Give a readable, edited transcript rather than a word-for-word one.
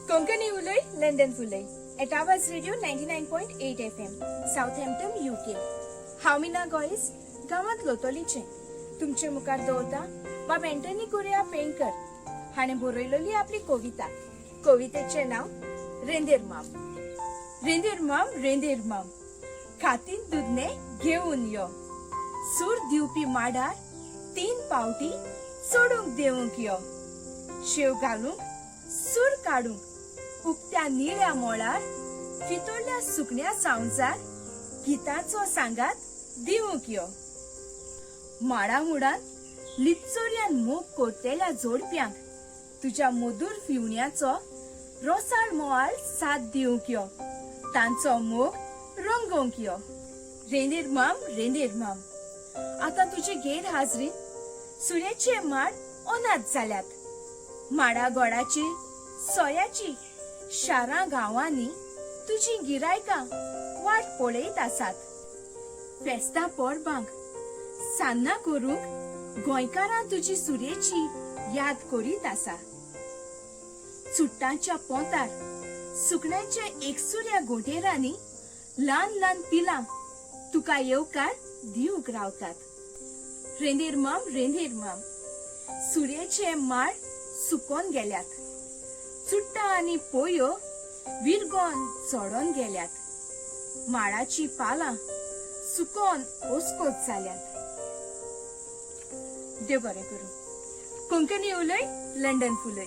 कोंकणी उलय, London फुलय. At Awaaz radio 99.8 FM, Southampton, UK. हांव मीना गोयस, गांवांत लोतोलीचें. तुमचे मुखार दवरता बाब एंटनी कुरिया पेंकर हाणें बरयलेली आपली कविता. कवितेचें नांव रेंदेर माम. रेंदेर माम, रेंदेर माम, खातीन दुदने घेवन यो. सूर दिवपी माडार तीन पावटी चडूंक देवंक यो. शेव घालूंक, सूर काडूंक, उक्त्या निळ्या मोळार फितोडल्या सुकण्या सांवजार गिताचो सांगात दिवंक यो. माडा मुडान लिपचोरयान मोग कोरतेल्या जोडप्यांक तुज्या मधूर फिवण्याचो रोसाळ मोवाळ साथ दिवंक यो, तांचो मोग रंगोवंक यो. रेंदेर माम, रेंदेर माम, आतां तुजे गैर हाजरीत सुरेचे माड अनाथ जाल्यात. माडा गोडाची सोयाची शारां गांवांनी तुजी गिरायकां वाट पळयत आसात. फेस्तां परबांक सान्नां करूंक गोंयकारां तुजी सुरेची याद करीत आसा. चुट्टांच्या पोंतार सुकण्याच्या एकसुऱ्या गोंटेरांनी ल्हान ल्हान पिलां तुका येवकार दिवंक रावतात. रेंदेर माम, रेंदेर माम, सुर्याचे माड सुकोन गेल्यात. चुट्टां आनी पोयो विरगोन चडोन गेल्यात. माडाची पालां सुकोन ओसकोत जाल्यात. देव बरें करूं. कोंकणी उलय, लंडन फुलय.